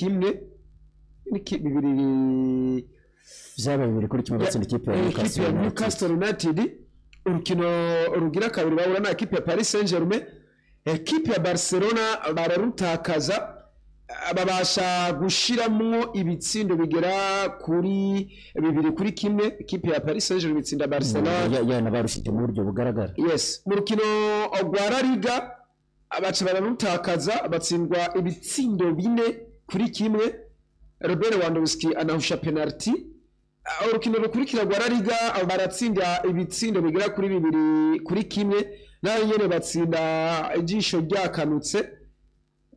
kimwe. Bibiri. Vyabaye 2-1, batsinda ikipe ya Ekipe Newcastle ya United. Newcastle United. Urukino rugira kabiri bahura na ekipe ya Paris Saint-Germain, ekipe ya Barcelona bararutakaza, babasha gushiramwo ibitsindo bigera kuri 2-1. Ekipe ya Paris Saint-Germain itsinda Barcelona. Yanabarushije mu buryo bugaragara. Yes, mu rukino rwa La Liga baca bararutakaza, batsindwa ibitsindo 4-1, Robert Lewandowski anahusha penalty. Urukino rukurikira rwa La Liga baratsinda ibitsindo bigera kuri 2-1, nayo nyene batsinda ijisho ryakanutse.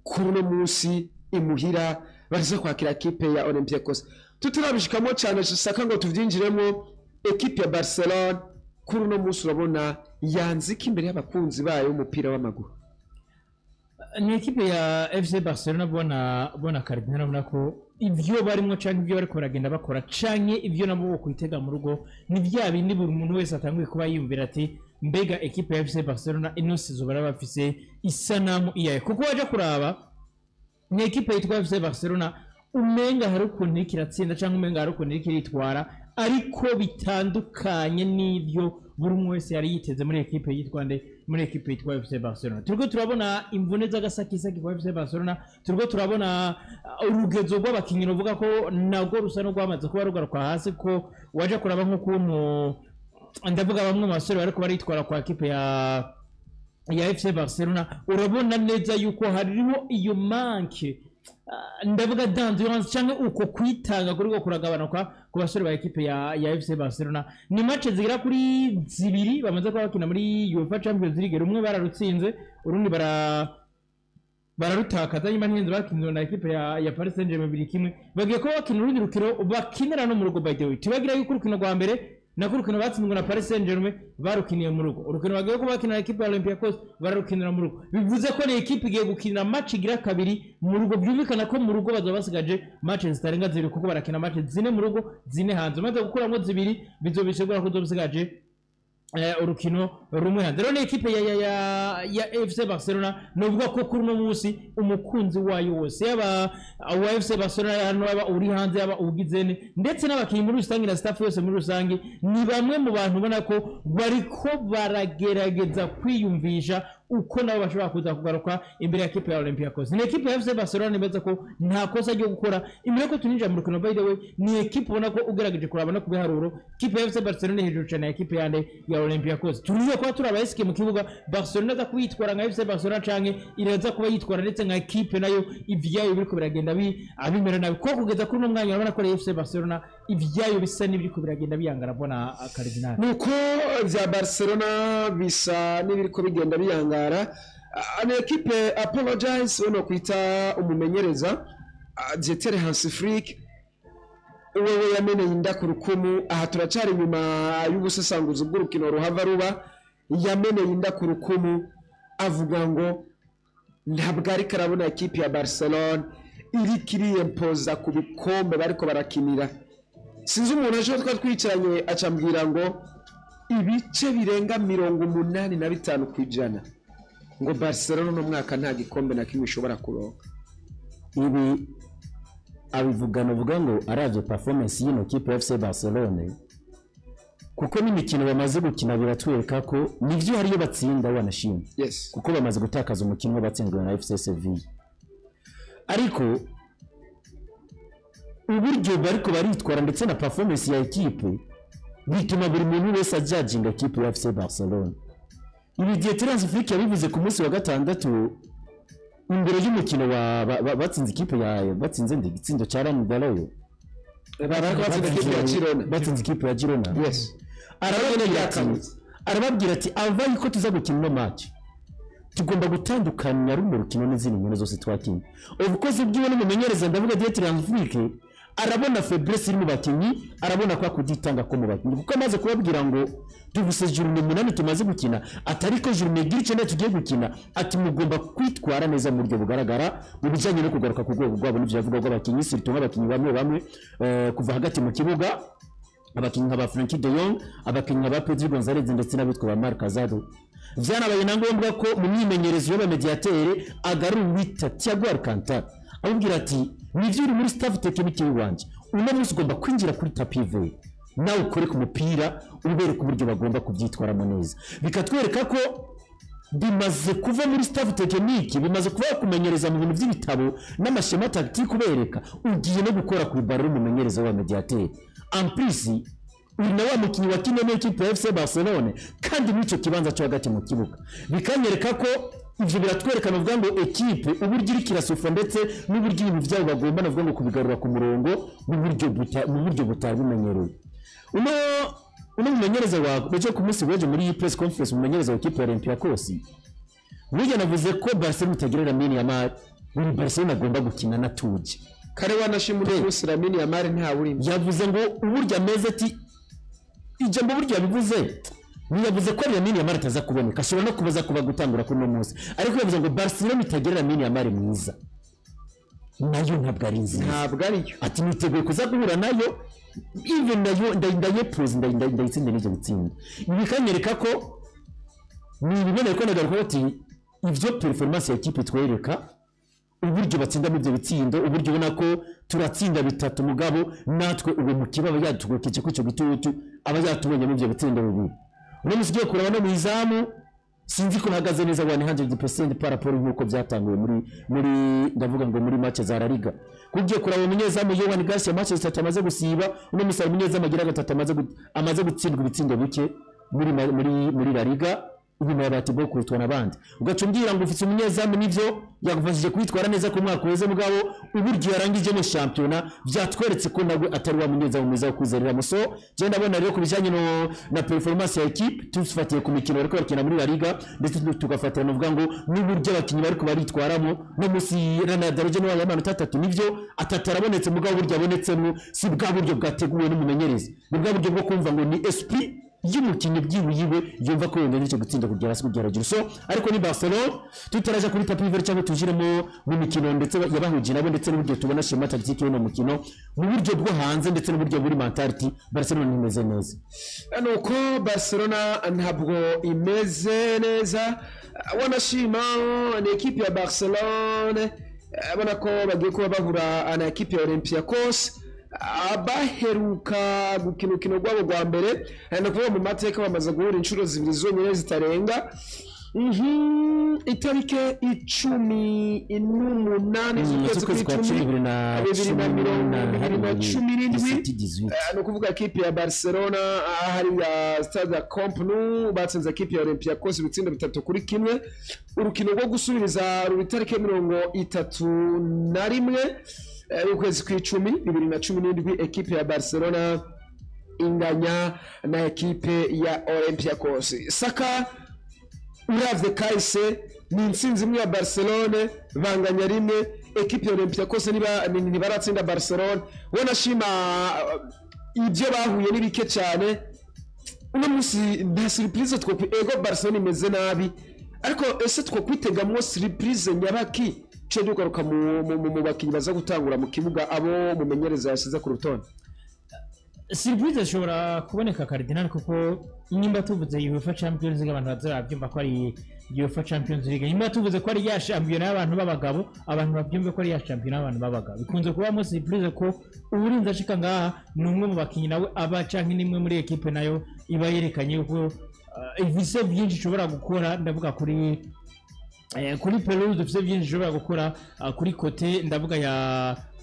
Kuri uno munsi imuhira baraza kwakira ekipe ya Olympiacos. Tutarabishikamo cyane saka ngo tuvyinjiremo, ekipe ya Barcelona kuri uno munsi urabona yanzika imbere y'abakunzi bayo umupira w'amaguru. Ni ekipe ya FC Barcelona, bona Cardinal, ubona ko ivyo barimwo canke ivyo bariko baragenda bakora canke ivyo nabo bokwitega mu rugo ni vya bindi buri muntu wese atanguye kuba yiyumvira ati: "Mbega ekipe ya FC Barcelona ino saison baraba bafise isanamu iyaye?" Kuko waja kuraba, ni ekipe yitwa FC Barcelona, umenga hari ukuntu iriko iratsinda canke umenga hari ukuntu iriko iritwara, ariko bitandukanye n'ivyo buri umwe wese yari yiteze muri ekipe yitwa nde, muri ekipe yitwa FC Barcelona. Turiko turabona imvune z'agasakisaki kwa FC Barcelona, turiko turabona urugezo rw'abakinyi ruvuga ko nabwo rusa n'urwamaze kuba rugaruka hasi, ko waje kuraba nk'ukuntu, ndavuga bamwe mu basore bariko baritwara kwa ekipe ya FC Barcelona, urabona neza yuko hariho iyo manque, ndavuga d'endurance cyangwa uko kwitanga kuri ko kuragabanuka ku basore ba ekipe ya FC Barcelona. Ni match zigera kuri zibiri bamaze kuba bakina muri UEFA Champions League, rumwe bararutsinze, urundi bararutakaza. Nyuma ntinzi bakinzwe na ekipe ya Paris Saint-Germain 2-1. Bagiye kuba bakina urundi rukino bakinira no mu rugo. By the way, tibagira yuko urukino rwa mbere nako urukino batsinzwe na Paris Saint-Germain barukiniye mu rugo, urukino bagiye kuba bakina na ekipe ya Olympiacos bararukinira mu rugo. Bivuze ko ni ekipe igiye gukinira match igira kabiri mu rugo. Byumvikana ko mu rugo bazaba basigaje match zitarenga zibiri, kuko barakina match zine mu rugo, zine hanze. Umaze gukuramo zibiri, bizobishobora ko uzoba urukino rumwe hanze. Rero ni ekipe ya FC Barcelona, novuga ko kuri uno munsi umukunzi wayo wose, yaba uwa FC Barcelona hano, yaba uri hanze, yaba ugizene, ndetse n'abakinnyi muri rusange na staff yose muri rusange, ni bamwe mu bantu ubona ko bariko baragerageza kwiyumvisha uko nabo bashobora kuza kugaruka imbere ya ekipe ya Olympiacos. Ni ekipe ya FC Barcelona nimeza ko nta kosa ryo gukora imbere ko tuninjira mu rukino. By the way, ni ekipe ubona ko ugerageje kuraba no kubiharuro, ekipe ya FC Barcelona hejuru cyane ya ekipe yande ya Olympiacos. Turize kuba turaba eske mu kibuga Barcelona aza kuyitwara nka FC Barcelona canke iraza kuba yitwara ndetse nka ekipe nayo ivyayo biriko biragenda bi abimera nabi, ko kugeza kuri uno mwanya urabona ko ari FC Barcelona ivyayo bisa n'ibiriko biragenda biyangara, bona Cardinal. Nuko vya Barcelona bisa n'ibiriko bigenda biyangara. Ni ekipe apologize uno kwita umumenyereza Dieter Hans Flick, wewe yameneye inda ku rukumu. Aha turacari inyuma y'ubusesanguzi bw'urukino ruhava ruba. Yameneye inda ku rukumu, avuga ngo ntabwo ariko arabona ekipe ya Barcelona iriko iriyempoza ku bikombe bariko barakinira. Sinzi umuntu ejo twari twicaranye acambwira ngo ibice birenga 85% ngo Barcelona uno mwaka nta gikombe na kimwe ishobora kuronka. Ibi abivugana uvuga ngo aravye performance y'ino kipe ya FC Barcelone, kuko n'imikino bamaze gukina biratwereka ko nivyo hariyo batsinda wanashimye, kuko bamaze gutakaza umukino batsinzwe na FC Sevilla, ariko uburyo bariko baritwara ndetse na performance ya ekipe bituma buri muntu wese ajajinga ekipe ya FC Barcelona. Ibi Dieter Hans Flick yabivuze ku munsi wa gatandatu imbere y'umukino wa batsinze ikipe ya batsinze ndi igitsindo cya Rani Daloyo. Bariko batsinda ikipe ya Girona. Batsinze ikipe ya Girona. Arababwira ati ava yuko tuza gukina ino match tugomba gutandukanya runo rukino n'izindi nkino zose twakinnye. Ubukozi bwiwe n'umumenyereza, ndavuga Dieter Hans Flick, arabona faiblesse iri mu bakinnyi, arabona kwa kuditanga ko mu bakinnyi, kuko amaze kubabwira ngo tuvuse journée 8 tumaze gukina, atari ko journée 9 tugiye gukina, ati mugomba kwitwara neza mu buryo bugaragara mu bijyanye no kugaruka ku rwego rwabo. N'ibyo yavuga rw'abakinnyi, surtout nk'abakinnyi bamwe bamwe kuva hagati mu kibuga, abakinnyi nka ba Frenkie de Jong, abakinnyi nka ba Pedri Gonzalez ndetse n'abitwa ba Marc Casado. Vyanabaye na ngombwa ko mu myimenyerezo y'abamediatere agarura uwita Thiago Alcantara, amubwira ati Nivyo, uri muri staff technique wanje, uno munsi ugomba kwinjira kuri tapis vert, nawe ukore ku mupira, ubereke uburyo bagomba kubyitwaramo neza. Bikatwereka ko bimaze kuva muri staff technique, bimaze kuva kumenyereza mu bintu by'ibitabo n'ama schéma tactique, ubereka ugiye no gukora ku baro, umumenyereza wa médiateur. En plus uri na wa mukinnyi wakinnye muri équipe ya FC Barcelone, kandi muri icyo kibanza cyo hagati mu kibuga. Bikanyereka ko ivyo biratwereka, navuga ngo équipe uburyo iri kirasufa, ndetse n'uburyo ibintu byabo bagomba, navuga ngo kubigarura ku murongo mu buryo butari bumenyerewe. Uno mumenyereza wa ejo ku munsi w'ejo muri iyi press conference, umumenyereza wa équipe ya Olympiacos burya navuze ko Barcelona itagira Lamine Yamal, buri Barcelona agomba gukina na tuje. Kare wanashima, uno munsi Lamine Yamal ntawurimo. Yavuze ngo uburyo ameze, ati ijambo buryo yabivuze, ntiyavuze ko Lamine Yamal ataza kuboneka, ashobora no kubaza kuba gutangura kuri uno munsi, ariko yavuze ngo Barcelona itagira Lamine Yamal mwiza nayo ntabwo ari nziza. Ntabwo ariyo. Ati niteguye kuza guhura nayo, even nayo ndayepuze, ndayitsinda n'ibyo gutsinda. Ibi bikanyereka ko ni ibiboneka ko nagaruka ati ibyo performance ya équipe itwereka, uburyo batsindamo ibyo bitsindo, uburyo ubona ko turatsinda bitatu, mugabo natwe uwo mukeba aba yatugokeje kuri icyo gitutu, aba yatubonyemo ibyo bitsindo bibiri. Uno munsi ugiye kureba no mu izamu, sinzi ko bahagaze neza 100% par rapport nk'uko byatanguye muri ndavuga ngo muri match za La Liga. Kugiye kuraba umunyezamu Joan Garcia, match zitatu amaze gusiba. Uno munsi hari umunyezamu agira gatatu amaze gutsindwa ibitsindo bike muri La Liga, inyuma ya ba Thibaut Courtois n'abandi. Ugaca umbwira ngo ufite umunyezamu, nivyo yagufashije kwitwara neza ku mwaka uheze, mugabo uburyo yarangijemo shampiyona byatweretse ko nawe atari wa munyezamu mwiza wo kwizerera. So je ndabona rero ku bijyanye no na performance ya équipe, tufatiye ku mikino bariko bakina muri La Liga, ndetse tugafatira novuga ngo n'uburyo abakinnyi bariko baritwaramo. No musi Ronald Araujo niwe yamanota atatu, nivyo atatu arabonetse, mugabo uburyo abonetsemo si bwa buryo bwateguwe n'umumenyereza, ni bwa buryo bwo kumva ngo ni esprit y'umukinnyi byibuyiwe, yumva ko yongera icyo gutsinda kugera hasi kugera hejuru. So ariko ni Barcelona, tutaraja kuri tapis vert cyangwa tujiremo mu mikino ndetse yabahuje nabo, ndetse n'uburyo tubona schéma tactique y'uno mukino mu buryo bwo hanze, ndetse n'uburyo buri mentality, Barcelona ntimeze neza. Nuko Barcelona ntabwo imeze neza. Wanashima ni équipe ya Barcelone, abona ko bagiye kuba bahura na équipe ya Olympiacos. Baheruka gukina urukino rwabo rwa mbere, ni ukuvuga mu mateka bamaze guhura inshuro zibiri zonyine zitarenga. Itariki 18 z'ukwezi z'ukwezi kwa kw'icumi cumi bibiri na mirongo 2017. 18. Ni ukuvuga équipe ya Barcelona hariya stade ya Camp Nou batsinze équipe ya Olympiacos ibitsindo 3-1. Urukino rwo gusubiriza ruri itariki 31 y'ukwezi kw'icumi 2017, équipe ya Barcelona inganya na équipe ya Olympiacos. Saka, uravye kahise, ni intsinzi imwe ya Barcelone, banganya rimwe. Équipe ya Olympiacos niba ntibaratsinda Barcelone. Wanashima ibyo bahuye ni bike cyane. Uno munsi nta surprise two, ego Barcelona imeze nabi, ariko ese twokwitegamwo surprise nyabaki? Ce dugaruka mu bakinyi baza gutangura mu kibuga, abo mumenyereza yasize ku rutonde. Surprise zishobora kuboneka, Cardinal, kuko nimba tuvuze UEFA Champions League, abantu bazabyumva ko ari UEFA Champions League. Nimba tuvuze ko ari ya shampiyona y'abantu b'abagabo, abantu babyumve ko ari ya shampiyona y'abantu b'abagabo. Bikunze kubamo surprise ko uburinzi ashika ngaha ni umwe mu bakinyi nawe aba canke nimwe muri équipe nayo iba yerekanye yuko ifise byinshi ishobora gukora. Ndavuga kuri pelouse, dufite byinshi ishobora gukora kuri côté, ndavuga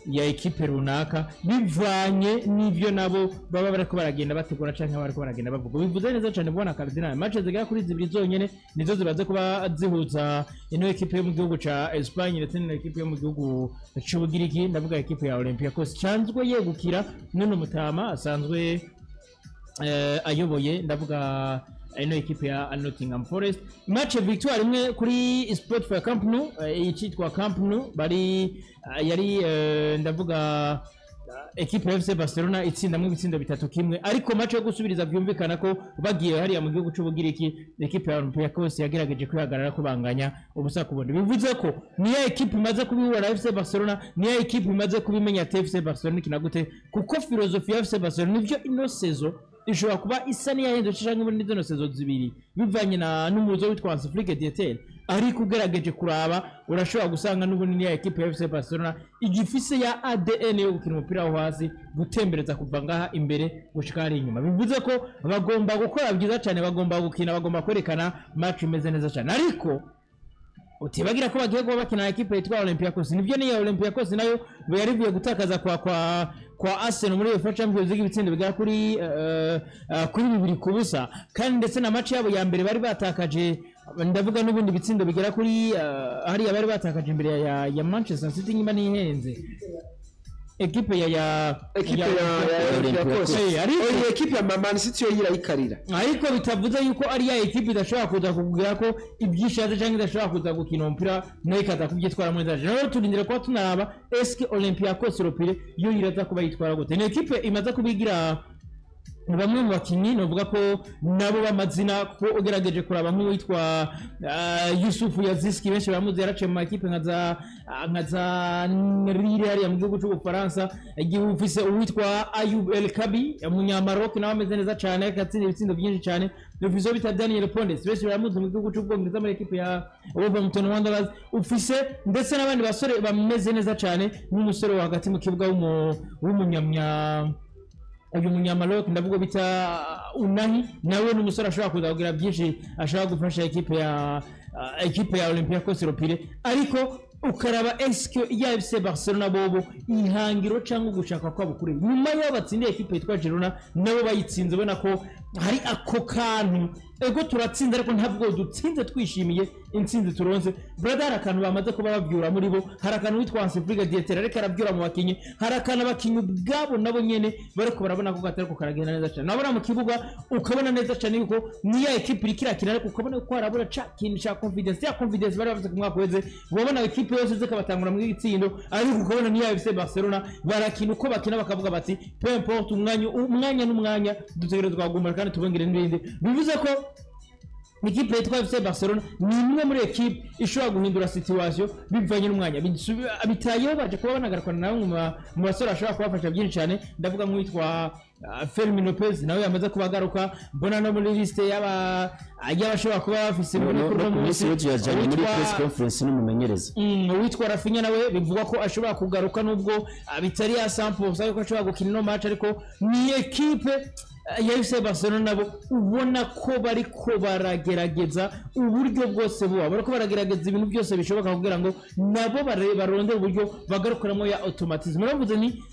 ya équipe runaka, bivanye n'ibyo nabo baba bariko baragenda bategura canke bariko baragenda bavuga. Bivuze neza cyane kubona Cardinal, match zigera kuri zibiri zonyene nizo zibaze kuba zihuza ino équipe yo mu gihugu ca Espagne ndetse n'ino équipe yo mu gihugu c'Ubugiriki, ndavuga équipe ya Olympiacos canzwe yegukira none mutama asanzwe ayoboye, ndavuga ino équipe ya Nottingham Forest. Match victoire imwe kuri Spotify Camp Nou, icitwa Camp Nou bari yari ndavuga équipe ya FC Barcelona itsindamwo ibitsindo 3-1. Ariko match yo gusubiriza byumvikana ko bagiye hariya mu gihugu c'Ubugiriki, équipe ya Olympiacos yagerageje kwihagarara ko banganya 0-0. Bivuze ko niyo équipe imaze kubihura na FC Barcelona, niyo équipe imaze kubimenya ati FC Barcelona ikina gute, kuko philosophie ya FC Barcelona nivyo ino saison ishobora kuba isa n'iyahindutse canke muri zino saison zibiri, bivanye na n'umuzo witwa Hans Flick Dieter. Ariko ugerageje kuraba, urashobora gusanga n'ubundi niya ekipe ya FC Barcelona igifise ya ADN yo gukina umupira wo hasi, gutembereza kuva ngaha imbere gushika hari inyuma. Bivuze ko bagomba gukora byiza cyane, bagomba gukina, bagomba kwerekana match imeze neza cyane. Ariko utibagira ko bagiye kuba bakina na ekipe yitwa Olympiacos. Nibyo, niya Olympiacos nayo yari ivuye gutakaza kwa Arsenal muri UEFA Champions League ibitsindo bigera kuri 2-0, kandi ndetse na match yabo ya mbere bari batakaje, ndavuga n'ubundi ibitsindo bigera kuri hariya bari batakaje imbere ya Manchester City, nyuma nihenze ekipe ya Ekipe ya Olympiacos. Ariko Oye, ekipe ya Man City yo yirayikarira. Ariko bitavuze yuko ari ya ekipe idashobora kuza kukubwira ko ibyishaje cyangwa idashobora kuza gukina umupira nayo ikaza kubyitwaramo neza. Rero turindira kuba tunaraba eske Olympiacos Le Pirée yo iraza kuba yitwara gute. Ni ekipe imaze kubigira bamwe mu bakinnyi novuga ko nabo b'amazina, kuko ugerageje kuraba nk'uwitwa Yusufu Yaziski, benshi baramuzi, yaraciye mu makipe nka za Lille hariya mu gihugu cy'Ubufaransa. Igihe ufise uwitwa Ayub El Kabi, umunyamaroc, nawe ameze neza cyane, atsinda ibitsindo byinshi cyane. Ufise uwo bita Daniel Pondes, benshi baramuzi mu gihugu cy'Ubwongereza muri ekipe ya Wolverhampton Wanderers. Ufise ndetse n'abandi basore bameze neza cyane, nk'umusore wo hagati mu kibuga w'umunyamya uyu munyamaroc, ndavuga bita Unahi, nawe ni umusore ashobora kuza kugira byinshi, ashobora gufasha ekipe ya Olympiacos Le Pirée. Ariko ukaraba eske ya FC Barcelona bobo ihangiro cyangwa ugushaka kwabo kuri nyuma y'aho batsindiye ekipe yitwa Girona, nabo bayitsinze ubona ko hari ako kantu, ego turatsinze ariko ntabwo dutsinze twishimiye intsinzi turonse, brother. Hari akantu bamaze kuba babyura muri bo, hari akantu witwa Hansi Flick Dieter ariko arabyura mu bakinyi, hari akantu abakinyi ubwabo nabo nyene bariko barabona ko katariko karagenda neza cyane. Nabona mu kibuga ukabona neza cyane yuko niya ekipe iriko irakina, ariko ukabona ko harabura ca kintu ca confidence, ya confidence bari bafite ku mwaka uheze. Wabona ekipe yose zikabatangura mu gitsindo, ariko ukabona niya FC Barcelona barakina uko bakina, bakavuga bati peu importe, umwanya umwanya n'umwanya dutegerezwa kugumana kandi tubongere n'ibindi. Bivuze ko ikipe yitwa FC Barcelona ni imwe muri ekipe ishobora guhindura situation bivanye n'umwanya. Bitayeho baje kuba banagarukana na bamwe mu basore bashobora kubafasha byinshi cyane, ndavuga nk'uwitwa Fermin Lopez, nawe yamaze kuba agaruka, mbona no muri liste y'abashobora kuba bafise muri no kuri no uno ku munsi munsi. w'ejo yajyanye muri press conference n'umumenyereza. Uwitwa Raphinha nawe bivugwa ko ashobora kugaruka, nubwo bitari ya 100% yuko ashobora gukina ino match. Ariko ni ekipe ya FC Barcelona nabo ubona ko bariko baragerageza uburyo bwose buba, bariko baragerageza ibintu byose bishoboka kugira ngo nabo barondere uburyo bagarukanamo ya automatisme. Uravuze ni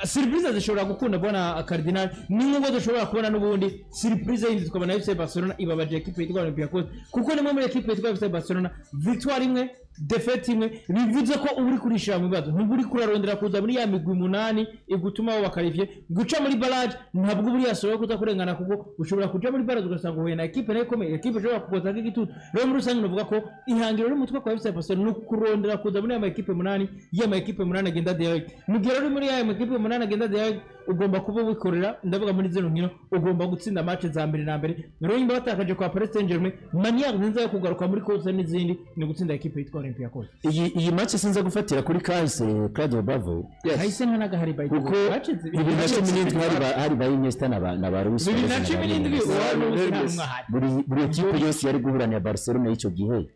surprise zishobora gukunda bona Cardinal, ni nubwo dushobora kubona n'ubundi surprise yindi, tukabona FC Barcelona ibabaje ekipe yitwa Olympiacos, kuko nimwe muri ekipe yitwa FC Barcelona victoire imwe, défaite imwe, bivuze ko uba uri kurishira mu bibazo, ntuba uri kurarondera kuza muri ya migwi umunani igutuma waba qualifié guca muri barrage. Ntabwo uba uri yasohoye kuza kurengana, kuko ushobora kuja muri barrage ugasanga uhuye na ekipe nayo ikomeye, ekipe ishobora kukoza nk'igitutu. Rero muri rusange navuga ko ihangiro y'umutwe kwa FC Barcelona ni ukurondera kuza muri ya ma ekipe munani, ya ma ekipe munani agenda direct. Mu gihe rero uri muri ya ma ekipe munani agenda direct, ugomba kuba wikorera, ndavuga muri zino nkino ugomba gutsinda match za mbere na mbere. Rero nyuma batakaje kwa Paris Saint-Germain, manière nziza yo kugaruka muri course n'izindi ni gutsinda ekipe yitwa Olympiacos. Iyi match sinza gufatira kuri kahise, Claudio Bravo. Kahise nta n'agahari by the way. Kuko Bacitse 2017 hari ba Iniesta na ba Luis bibiri Suarez na na ba 17 Lionel. Uwari n'ubu nta n'umwe ahari. Buri ekipe yose yari guhura na Barcelona y'icyo gihe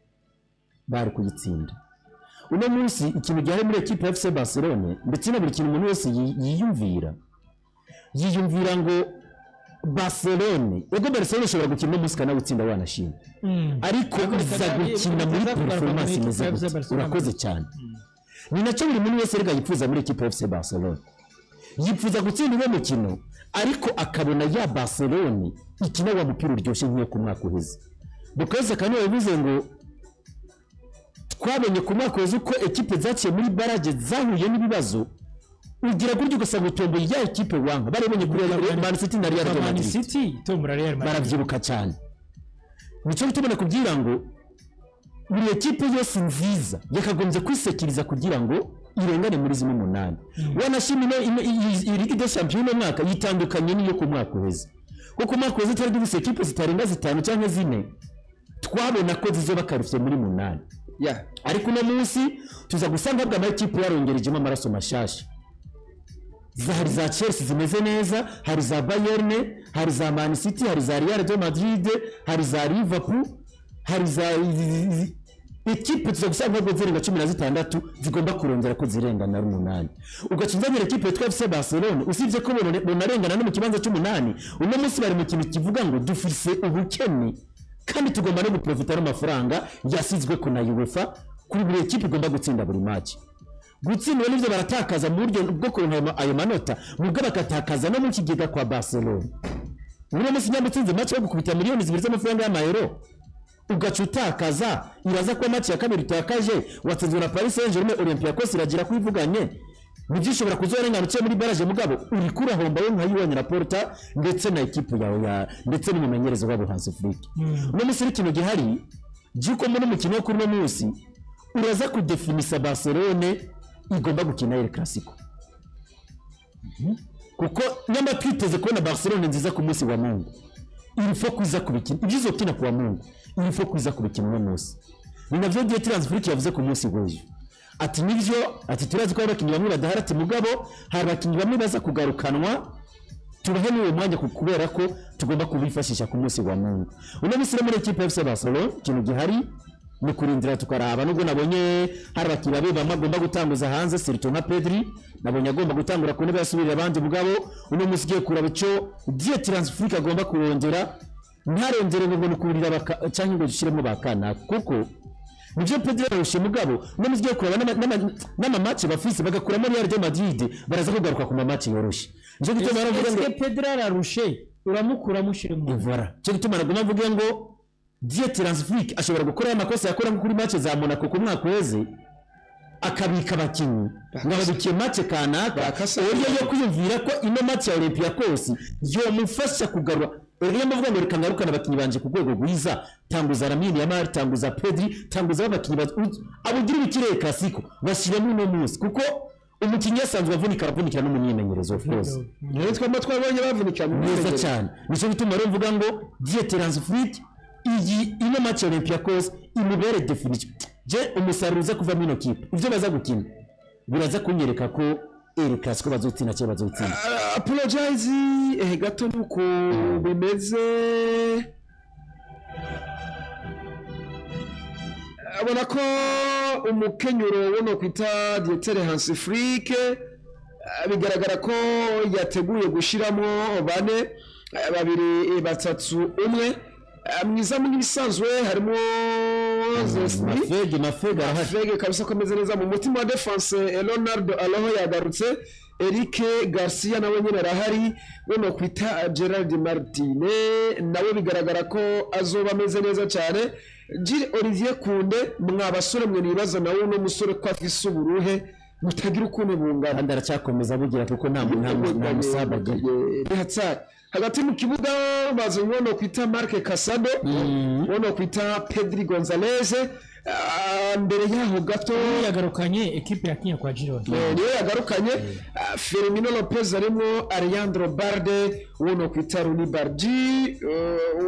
bari kuyitsinda. Uno munsi ikintu gihari muri ekipe ya FC Barcelona, ndetse na buri kintu umuntu wese yiyumvira ngo Barcelone, ubwo Barcelona ishobora gukina uno munsi ikanawutsinda wanashima, ariko iza gukina muri performance imeze gute? Urakoze cyane. Ni nacyo buri muntu wese erega yifuza muri ekipe ya FC Barcelona. Yifuza gutsinda uwo mukino, ariko akabona ya Barcelona ikina wa mupira uryoshye nk'iyo ku mwaka uheze. Bukayo Saka niwe yavuze ngo twabonye ku mwaka uheze uko ekipe zaciye muri barrage zahuye n'ibibazo, ugira gutyo ugasanga utomboye ya ekipe wanka. Barabonye kuri Man City na Real Man Madrid. City tombora Real Madrid. Barabyibuka cyane. Nicyo gituma nakubwira ngo buri ekipe yose nziza yakagombye kwisekiriza kugira ngo irengane muri zimwe umunani. Wanashima iyi Ligue des Champions uno mwaka yitandukanye n'iyo ku mwaka uheze, kuko umwaka uheze twari dufise ekipe zitarenga zitanu cyangwa zine twabona ko zizoba qualifié muri munani, ariko uno munsi tuza gusanga ahubwo amakipe yarongerejemo amaraso mashasha. Hari za Chelsea zimeze neza, hari za Bayern, hari za Man City, hari za Real de Madrid, hari za Liverpool, hari za Ikipe tuza gusanga ntabwo zirenga 16 zigomba kurongera ko zirengana ari 8. Ugaca unzanira ikipe yitwa FC Barcelona, usibye ko bonarengana no mu kibanza cy'umunani, uno munsi bari mu kintu kivuga ngo dufise ubukene kandi tugomba no guprofita n'amafaranga yasizwe ku na UEFA kuri buri ekipe igomba gutsinda buri match. Gutsindwa n'ibyo baratakaza mu buryo bwo kuronka ayo manota, mubwo bakatakaza no mu kigega kwa Barcelona. Uno munsi nyamba utsinze match yo gukubita miliyoni 2 z'amafaranga y'amayero, ugaca utakaza, iraza kuba match ya kabiri utakaje, watsinzwe na Paris Saint-Germain, Olympiacos iragira kwivuganye. Nibyo ushobora kuzorengana uciye muri barrage, mugabo uri kurahomba we nka Juan Laporta ndetse na ekipe yawe ya ndetse n'umumenyereza wabo Hansi Flick. Uno munsi ikintu gihari byuko muri umukino wo kuri uno munsi uraza kudefinisa Barcelone igomba gukina El Clasico. Kuko nyamba twiteze kubona Barcelone nziza ku munsi wa Mungu, il faut kuza kubikina ibyizo kina ku wa Mungu, il faut kuza kubikina uno munsi. Ni navyo Dieter Hans Flick yavuze ku munsi w'ejo, ati nivyo, ati turazi ko abakinnyi bamwe badahari, ati mugabo hari abakinnyi bamwe baza kugarukanwa, tubahe n'uwo mwanya kubera ko tugomba kubifashisha ku munsi wa Mungu. Uno munsi rero muri ekipe ya FC Barcelona ikintu gihari ni kurindira tukaraba, nubwo nabonye hari abakinnyi babe bamwe agomba gutanguza hanze, surtout nka Pedri nabonye agomba gutangura ku ntebe yasubirira abandi, mugabo uno munsi ugiye kuraba icyo Dieter Hans Flick agomba kurongera, ntarongere ngo ni kurira cyangwa ngo dushyiremo bakana, kuko nibyo Pedri yarushe, mugabo uno munsi ugiye kuraba n'amamace bafise bagakuramo Real de Madrid, baraza kugaruka ku mamace yoroshe. Nicyo gituma baravuga ngo Eske Pedri ararushe uramukura mushyiremo. Voilà. Nicyo gituma naguma mvuge ngo Dieter Hans Flick ashobora gukora amakosa yakora nko kuri match za Monaco ku mwaka weze, akabika abakinnyi ngo ababikiye match kanaka, uburyo yo kwiyumvira ko ino match ya Olympiacos yomufasha kugarura. Rero mvuga ngo reka ngarukane abakinnyi banje ku rwego rwiza, tanguza Lamine Yamal, tanguza Pedri, tanguza abakinnyi abugira ibikirere Clasico bashyiramo uno munsi, kuko umukinnyi asanzwe avunika aravunikira no mu myimenyerezo of course. Niyo twaba twabonye bavunikira mu neza myimenyerezo cyane. Nicyo gituma rero mvuga ngo Dieter Hans Flick iyi ino match ya Olympiacos imubere definition. Je umusaruro uza kuva muri ino kipe, ibyo baza gukina biraza kunyereka ko El Clasico bazotsinda cyangwa bazotsinda. Apologize gato nuko bimeze, abona ko umukenyuro wono kwita Dieter Hans Flick bigaragara ko yateguye gushiramo 4 2 3 1 mwiza mu bisanzwe harimo Mafege Mafege kabisa ko ameze neza mu mutima wa defense. Leonardo Aloho yagarutse, Eric Garcia nawe nyine arahari, we kwita Gerard Martine nawe bigaragara ko azoba ameze neza cyane. Gilles Olivier Kunde, mwa basore mwe nibaza nawe uno musore ko afise uburuhe mutagira ukuntu bungana, kandi aracyakomeza bugira kuko nta musaba agira. Hagati mu kibuga bazanye uwo kwita Marc Casado, uwo kwita Pedri Gonzalez. Mbere yaho gato yagarukanye ekipe yakinye kwa Girona, niyo yagarukanye Firmino Lopez arimo, Alejandro Balde, uwo kwita Rooney Bardi,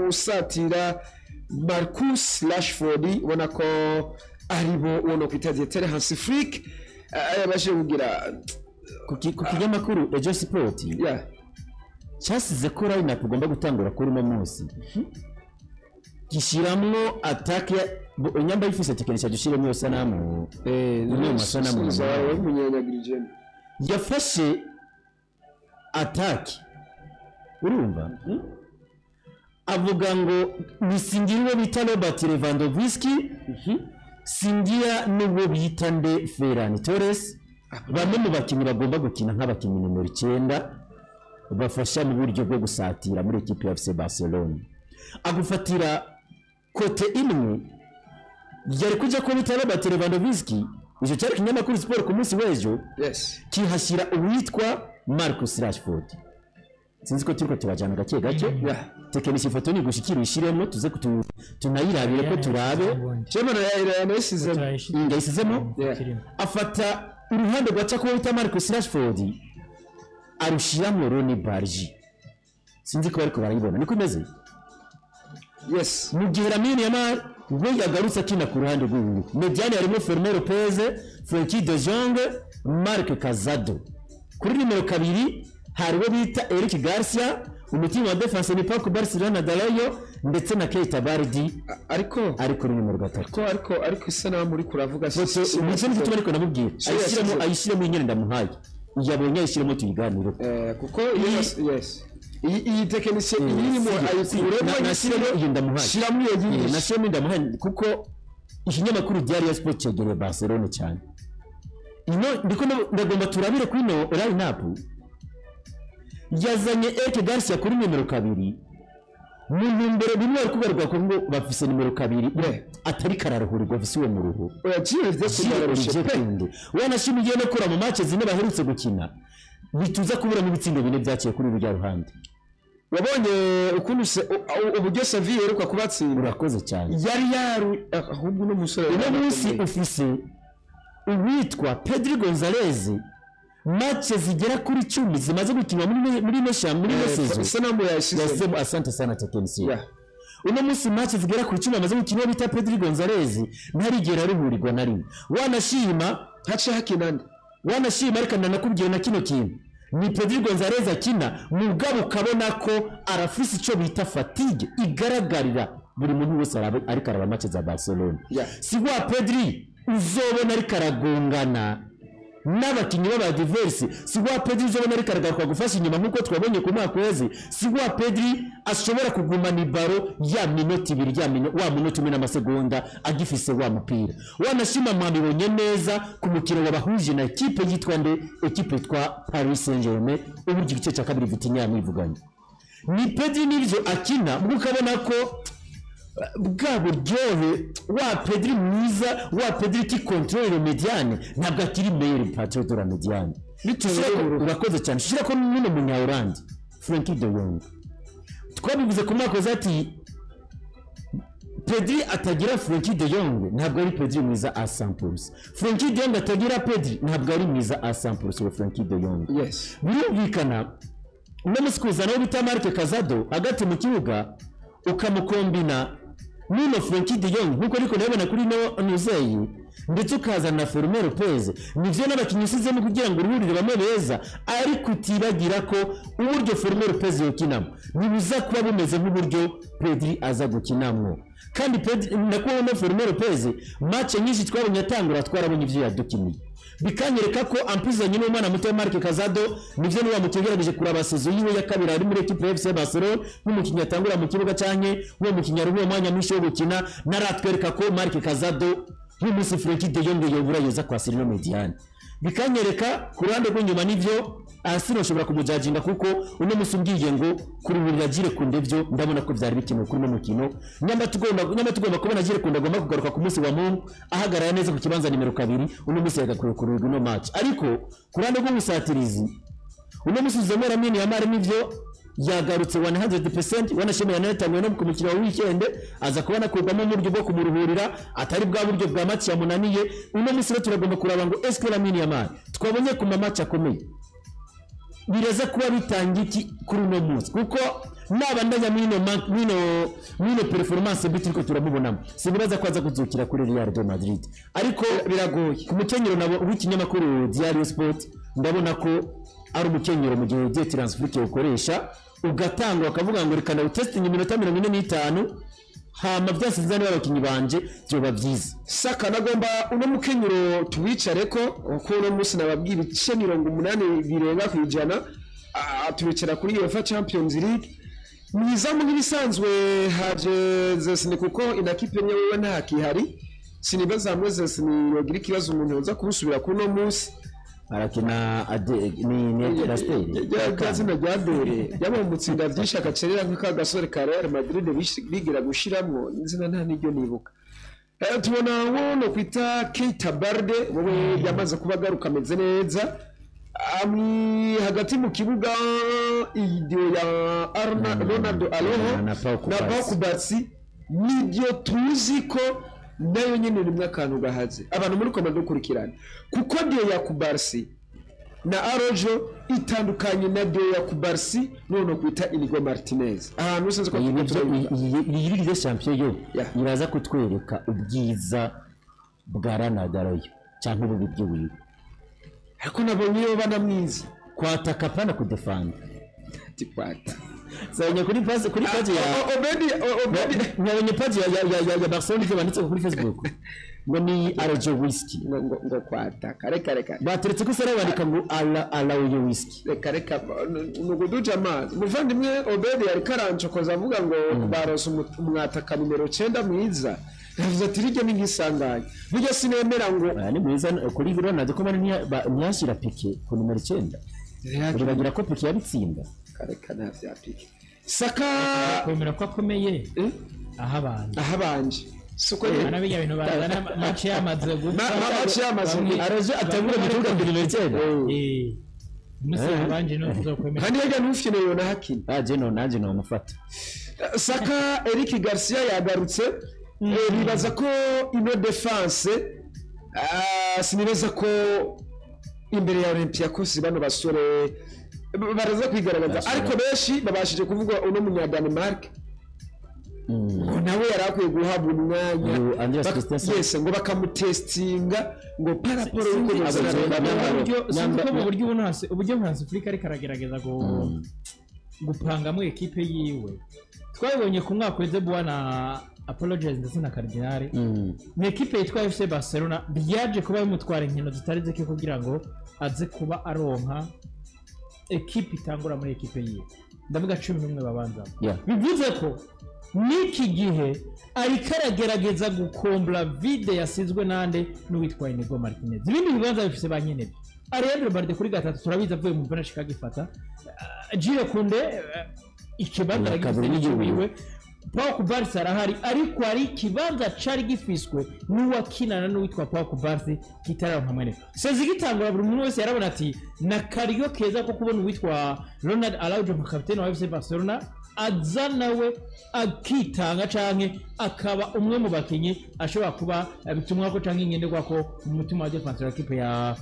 usatira Marcus Rashford, ubona ko aribo uwo kwita Dieter Hans Flick yabashije kugira ku kinyamakuru Ejo Sport cyasize ko line-up ugomba gutangura kuri uno munsi, gishyiramo attack ya nyamba yifuse tekinisha dushiremo yose sanamu masanamu yafashe attack, urumva avuga ngo nisingira uwo bita Robert Lewandowski, singira n'uwo bita nde Ferran Torres, bamwe mu bakinnyi bagomba gukina nk'abakinnyi nimero 9 bafasha mu buryo bwo gusatira muri ekipe ya FC Barcelona. Agufatira kote imwe yari kujya ko bita Robert Lewandowski, icyo cyari kinyamakuru Sport ku munsi w'ejo, kihashyira uwitwa Marcus Rashford. Sinzi ko turiko turajana gake gake, tekinisi ifoto nigushikira uyishiremo tuze tunayirabire ko turabe. Yayisizemo, afata uruhande rwa ko bita Marcus Rashford arushiramo Rooney Bargi. Sinzi ko bariko barayibona niko imeze. Yes, mu gihe Lamine Yamal we yagarutse akina ku ruhande rw'iburyo, Mediane harimo Fermin Lopez, Frenkie de Jong, Marc Casado. Kuri nimero 2 hari uwo bita Eric Garcia, Umutima wa defense ni Paco Barcelona Dalayo ndetse na Keita Bardi ariko ari kuri nimero 3. Ko ariko isanamu uri kuravuga Umuco ni gituma, ariko namubwira ayishyiremo, ayishyiremo inyene ndamuhaye, yabonye ayishyiremo tuyiganire. Kuko yes, iyi tekinisiye irimo ayikuremo. Nashyiremo iyo ndamuhaye. Shyiramo iyo yindi. Nashyiremo ndamuhaye kuko ikinyamakuru Diario Sport cyegereye Barcelona cyane. Ino ndiko ndagomba turabire kuri ino line up yazanye Eric Garcia kuri nimero 2 mu ntumbero bimwe bari kugaruka ko ngo bafise nimero 2 atari kararuhurirwa, afise uwo muruho. Oya, Gilles Olivier Kounde wanashimiye no kura mu match zine baherutse gukina, bituza kuburamo ibitsindo 4 byaciye kuri rujya ruhande. Wabonye ukuntu uburyo Sevilla iheruka kubatsinda? Urakoze cyane. Yari yaru ahubwo uno musore Uno munsi ufise uwitwa Pedri Gonzalez, match zigera kuri 10 zimaze gukinwa muri ino muri ino saison. Isanamu yayishyizemo. Yasemo, asante sana tekinisiye. Uno munsi match zigera kuri 10 amaze gukina bita Pedri Gonzalez ntarigera aruhurirwa na rimwe, wanashima Haciye hakina nde? Wanashima, ariko nanakubwiye na kino kintu ni Pedri Gonzalez akina, mugabo ukabona ko arafise icyo bita fatigue igaragarira buri muntu wese ariko araba match za Barcelona. Si wa Pedri uzobona ariko aragongana n'abakinnyi b'abadiversi, si wa Pedri uzobona ariko aragaruka gufasha inyuma nk'uko twabonye ku mwaka uheze, si wa Pedri ashobora kugumana ibaro ya minota 2 ya wa munota 1 n'amasegonda agifise wa mupira. Wanashima mwabibonye neza ku mukino wabahuje na ekipe yitwa nde, ekipe yitwa Paris Saint-Germain, uburyo igice cya kabiri Vitinha yamwivuganye. Ni Pedri n'ibyo akina, ubwo ukabona ko bwa buryohe wa Pedri mwiza, wa Pedri qui contrôle le médiane, ntabwo akiri meilleur patron de la médiane. Urakoze cyane. Shira ko n'uno munya-Hollande Frenkie de Jong, twabivuze ku mwaka ati Pedri atagira Frenkie de Jong ntabwo ari Pedri mwiza à 100%, Frenkie de Jong atagira Pedri ntabwo ari mwiza à 100% wa Frenkie de Jong. Birumvikana uno munsi kuzana uwo bita Marc Casado hagati mu kibuga ukamukombina n'uno Frenkie de Jong nkuko ariko ndabona kuri no Nuzeyi, ndetse ukazana na Fermin Lopez, nivyo n'abakinnyi usizemo kugira ngo uruhurire bamwe beza, ariko utibagira ko uburyo Fermin Lopez yokinamo ntibuza kuba bumeze nk'uburyo Pedri aza gukinamwo. Kandi Pedri nakuba no Fermin Lopez match nyinshi twabonye atangura, twarabonye ivyo yadukiniye, bikanyereka ko ampizanye n'umwana muto wa Marc Casado, nivyo niba mukigerageje kuraba saison yiwe ya kabiri ari muri equipe ya FC Barcelona nk'umukinnyi atangura mu kibuga canke uwo mukinnyi ari uwo mwanya mwinshi wo gukina, naratwereka ko Marc Casado nk'umunsi Frenkie de Jong yobura yoza kwa Sirino Mediane. Bikanyereka ku ruhande rw'inyuma nivyo Arsenal ushobora kumujajinga, kuko uno munsi umbwiye ngo kuruhurira Jules Kounde byo ndabona ko byari bikenewe kuri uno mukino. Nyamara tugomba kubona Jules Kounde agomba kugaruka ku munsi wa Mungu ahagarara neza ku kibanza nimero 2, uno munsi yagakwiye kuruhurira uno match. Ariko ku ruhande rw'umusatirizi uno munsi uzamura Lamine Yamal nivyo yagarutse 100%, wanashimira yanatanguye no ku mukino wa weekend aza kubona kugwamo mu buryo bwo kumuruhurira atari bwa buryo bwa match yamunaniye. Uno munsi rero turagomba kuraba ngo est-ce que Lamine Yamal twabonye ku match akomeye bireza kuba bitanga iki kuri uno munsi, kuko nabandanya mino performance mbi turiko turamubonamo sinibaza ko aza kuzukira kuri Real de Madrid. Ariko biragoye ku mukenyero nabo w'ikinyamakuru Diario Sport ndabona ko ari umukenyero mu gihe ugiye transfer ukoresha ugatanga bakavuga ngo reka nawutestinge iminota 45 hama byasinze niba abakinnyi banje byoba byiza. Saka nagomba uno mukenyero tuwicare ko kuko uno munsi nababwiye ibice 80 birenga ku ijana, tubicara kuri UEFA Champions League. Mwizamu nk'ibisanzwe haje Zesni kuko inakipe nyewe nta kihari, sinibaza hamwe Zesni yogira ikibazo umuntu yoza kumusubira kuno munsi arakina ni Rastel rya zina rya Dore ryamumutsinda byinshi agacerera nk'aka gasore ka Real Madrid bigira gushiramwo izina nta niryo nibuka. Tubona wono kwita Keita Barde wowe yamaze kuba agaruka ameze neza. Hagati mu kibuga idiyo ya Ronaldo Alejo na Pau na Cubarsí. Pau Cubarsí nibyo tuzi ko nayo nyine rimwe akantu gahaze abantu muri koma dukurikirana, kuko diyo ya Cubarsí na Arojo itandukanye na diyo ya Cubarsí none kwita Inigo Martinez ahantu usanze ko Iyi iyi Ligue des Champions yo Yeah. iraza kutwereka ubwiza bwa Ronaldo Alejo cyangwa ububi bwiwe. Ariko nabonye iyo bana mwiza Kwataka pana kudefanda tikwata Zabonye kuri page, kuri page ya Obedi, Obedi. Nabonye page ya Barcelona, ibyo banditse kuri Facebook ngo ni Arajo Whisky. Ngo kwataka, reka reka. Bateretse ko sara bandika ngo ala Arajo Whisky. Reka reka, ni ukuduca amazi. Umuvandimwe Obedi yari karancokoza avuga ngo baronse umwataka nimero 9 mwiza. Yavuze ati rijya ni nk'isanganya, burya sinemera ngo Aya ni mwiza kuri Ronaldo, ko bari ntiyashyira Pique ku nimero 9, uribagira ko Pique yabitsinda. Reka, nta vya Pique. Saka Kwemera ko akomeye. Eh? Aho abantu Ahabanje siko nyine. Bana bijya bintu bazana match yamaze gupfa. Match yamaze gupfa. Arajo atangura mu kibuga ku nimero 9. Eh, umunsi wabanje no tuzokwemera. Kandi hirya ntufite yona hakina. Ah, je no nanjye namufata. Saka, Eric Garcia yagarutse. Bibaza ko ino defense, sinibaza ko imbere ya Olympiacos bano basore baraza kwigaragaza. Basore. Ariko benshi babashije kuvuga uno munya Denmark ngo nawe yari akwiye guhabwa umwanya. Uyu Andreas Christensen. Yes, ngo bakamutestinga ngo par rapport y'uko Sinzi- bazana. Sinzi ko mu buryo ubona uburyo Hansi Flick ariko aragerageza gupangamo ekipe yiwe, twabibonye ku mwaka weze bwana Apologize ndetse na Cardinal. Ni ekipe yitwa FC Barcelona, byaje kuba bimutwara inkino zitari zike kugira ngo aze kuba aronka ekipe itangura muri ekipe yiwe, ndavuga 11 babanzamo. Bivuze ko n'iki gihe ariko aragerageza gukombora vide yasizwe nande? N'uwitwa Inigo Martinez. Ibindi bibanza bifise ba nyenebyo. Alejandro Balde kuri gatatu, turabizi, avuye mu mvune ashika agifata. Jules Koundé, ikibanza Na aragifise. kabiri n'igihugu. N'igihugu Pau Cubarsí arahari, ariko hari ikibanza cari gifiswe n'uwakinana n'uwitwa Pau Cubarsí kitararonka mwene. Sezi gitangura, buri muntu wese yarabona ati na karyo keza ko kubona uwitwa Ronald Araujo nka kapitene wa FC Barcelona aza nawe akitanga canke akaba umwe mu bakinyi ashobora kuba bitumwa ko canke ngenderwako mu mutima wa defense wa equipe ya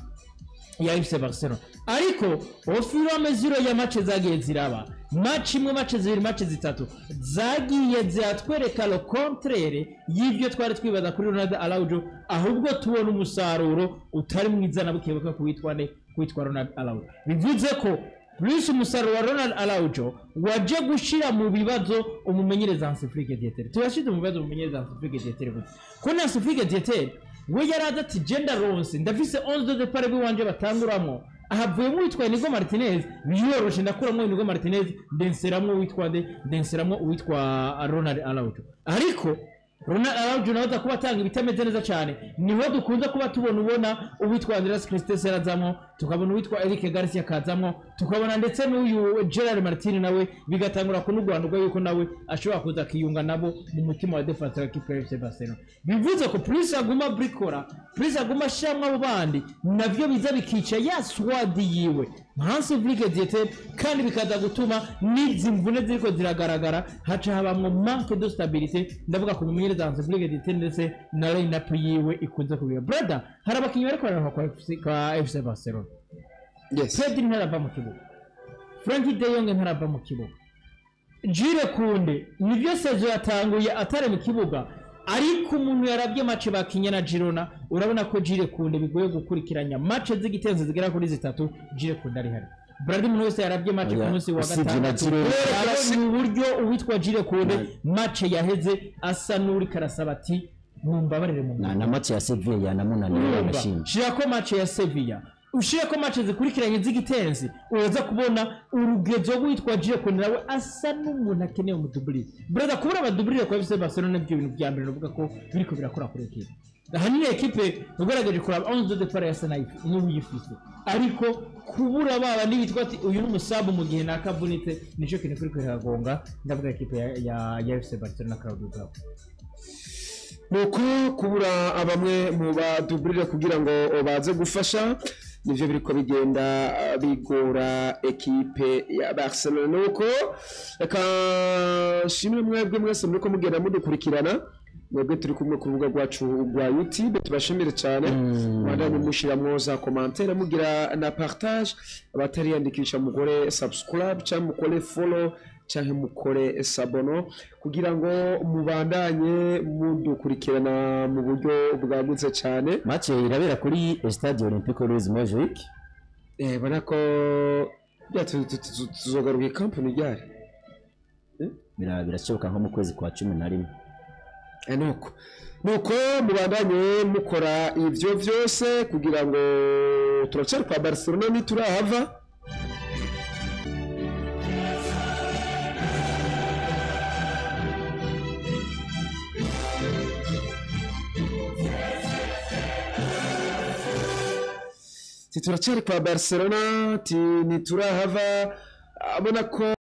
FC Barcelona. Ariko au fur et à mesure ya match zagiye ziraba, match imwe, match zibiri, match zitatu, zagiye ziratwereka le contraire y'ibyo twari twibaza kuri Ronald Araujo, ahubwo tubona umusaruro utari mwiza na bukebuke kuwitwa ne kuwitwa Ronald Araujo. Bivuze ko plus umusaruro wa Ronald Araujo waje gushira mu bibazo umumenyereza Hansi Flick Dieter. Tuyashize mu bibazo umumenyereza Hansi Flick Dieter gute? Ko Hansi Flick Dieter we yaraza ati je ndaronse, ndafise 11 de départ biwanje batanguramwo, ahavuyemo uwitwa Inigo Martinez, biyoroshe, ndakuramwo Inigo Martinez, ndenseramwo uwitwa de ndenseramwo uwitwa Ronald Araujo. Ariko Ronald Araujo nawe aza kuba atanga ibitameze neza cyane, niho dukunze kuba tubona ubona uwitwa Andreas Christensen azamwo, tukabona uwitwa Eric Garcia akazamwo, tukabona ndetse n'uyu Gerard Martin nawe bigatangura kunugwanurwa yuko nawe ashobora kuza akiyunga nabo mu mutima wa defense wa equipe ya FC Barcelona. Bivuze ko plus aguma brikora, plus aguma ashiramwo abo bandi, navyo biza bikica ya squad yiwe Hansi Flick Dieter, kandi bikaza gutuma n'izi mvune ziriko ziragaragara, haca habamwo manque de stabilité, ndavuga ku mumenyereza Hansi Flick Dieter ndetse na line up yiwe ikunze kubira. Brother, hari abakinyi bariko bararuha kwa FC Barcelona. Pedri ntarava mu kibuga, Frenkie de Jong ntarava mu kibuga, Jules Koundé nibyo saison yatanguye atari mu kibuga, ariko umuntu yarabye match bakinye na Girona, urabona ko Jules Koundé bigoye gukurikiranya match z'igitenzo zigera kuri zitatu Jules Koundé ari hari. Brady, umuntu wese yarabye match ku Oya, munsi wa usibye na gatandatu, Girona. yabonye uburyo uwitwa Jules Koundé match yaheze asa n'uri karasaba ati mumbabarire mu Na match ya Sevilla yanamunaniye. Urumva, yanashinja. shirako match ya Sevilla, ushirako match zikurikiranye z'igitenzi, uraza kubona urugezo rwitwa Jules Koundé nawe asa n'umuntu akeneye umuduburire. Brother, kubura abaduburire kwa FC Barcelona nibyo bintu bya mbere navuga ko biriko birakora kuri ekipe. Ahanini ekipe ugerageje kuraba 11 de départ ya Snipe niwe uyifise, ariko kubura baba n'ibitwa ati uyu ni umusabu mu gihe nakavunitse, nicyo kintu kuri kiragonga, ndavuga ekipe ya FC Barcelona, Claudio Bravo. Nuko kubura bamwe mu baduburire kugira ngo baze gufasha nivyo biriko bigenda bigora ekipe ya Barcelona. Nuko reka nshimire mwebwe mwese muriko mugenda mudukurikirana, mwebwe turi kumwe ku rubuga rwacu rwa YouTube, tubashimire cyane. Mwandanye mushiramwo za commentaire, mugira na partage. Abatariyandikisha mukore subscribe cyangwa mukore follow cyangwa mukore s'abonner kugira ngo mubandanye mudukurikirana mu buryo bwagutse cyane. Match irabera kuri Stade Olympique Luis Montjuic. Bona ko ya tuzogaruka i kampani ryari. Birashoboka nko mu kwezi kwa 11. Nuko mubandanye mukora ivyo vyose kugira ngo turacari kwa Barcelona ntiturahava. Ti turacari kwa Barcelona, ti ntiturahava, abona ko